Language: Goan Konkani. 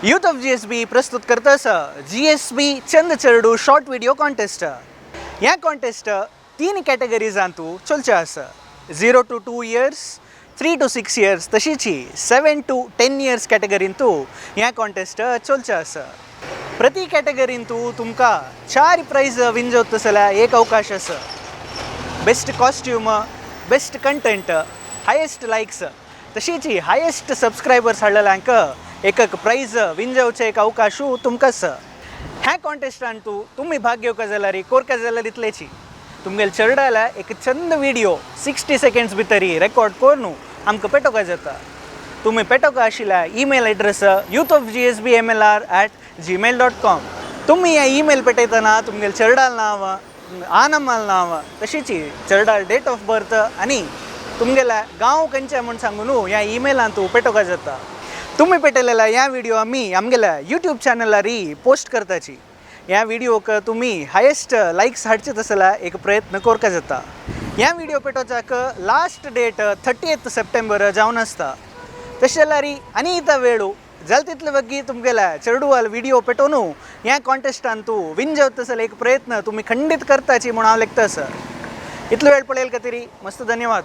यूथ ऑफ जीएसबी प्रस्तुत करता जीएसबी चंद चेरडू शॉर्ट व्हिडिओ कॉन्टेस्ट. ह्या कॉन्टेस्ट तीन कॅटेगरीजांतू चलचे आसा: 0 to 2 years, 3 to 6 years, तशीच 7 टू 10 इयर्स कॅटेगरींतू ह्या कॉन्टेस्ट चलचे आसा. प्रति कॅटेगरींतू तुमकां चार प्रायज विन जावता जाल्यार एक अवकाश आसा: best costume, best content, highest likes, तशीच हायेस्ट सबस्क्रायबर्स हाडलेल्यांक एक एक प्रायज विन जावचे एक अवकाश तुमकां आसा. ह्या कॉन्टेस्टान तूं तुमी भाग घेवका जाल्यार कोरका जाल्यार इतलेची: तुमगेले चेरडाला एक चंद व्हिडिओ 60 सेकंड्स भितरी रेकॉर्ड करून आमकां पेटोवका जाता. तुमी पेटोवका आशिल्ल्या email address youthofgsbmlr@gmail.com. तुमी ह्या ईमेल पेटयतना तुमगेले चेरडाल नांव, आनमाल नांव, तशीच चेरडाल डेट ऑफ बर्थ आनी तुमगेल्या गांव खंयचे म्हूण सांगून ह्या ईमेलान तूं पेटोवका जाता. तुमी पेटयलेल्या ह्या व्हिडिओ आमी आमगेल्या यूट्यूब चॅनलारी पोस्ट करताची. ह्या व्हिडिओक तुमी हायेस्ट लायक्स हाडचे तसल्या एक प्रयत्न करका जाता. ह्या व्हिडिओ पेटोवच्याक लास्ट डेट 30 सप्टेंबर जावन आसता. तशें जाल्यार आनी इतां वेळू जाल तितले बेगी तुमगेल्या चेरडुवाल व्हिडिओ पेटोवन ह्या कॉन्टेस्टान तूं विन जावता जाल्यार एक प्रयत्न तुमी खंडीत करताची म्हूण हांव लेखता सर. इतलो वेळ पळयल खातीर मस्त धन्यवाद.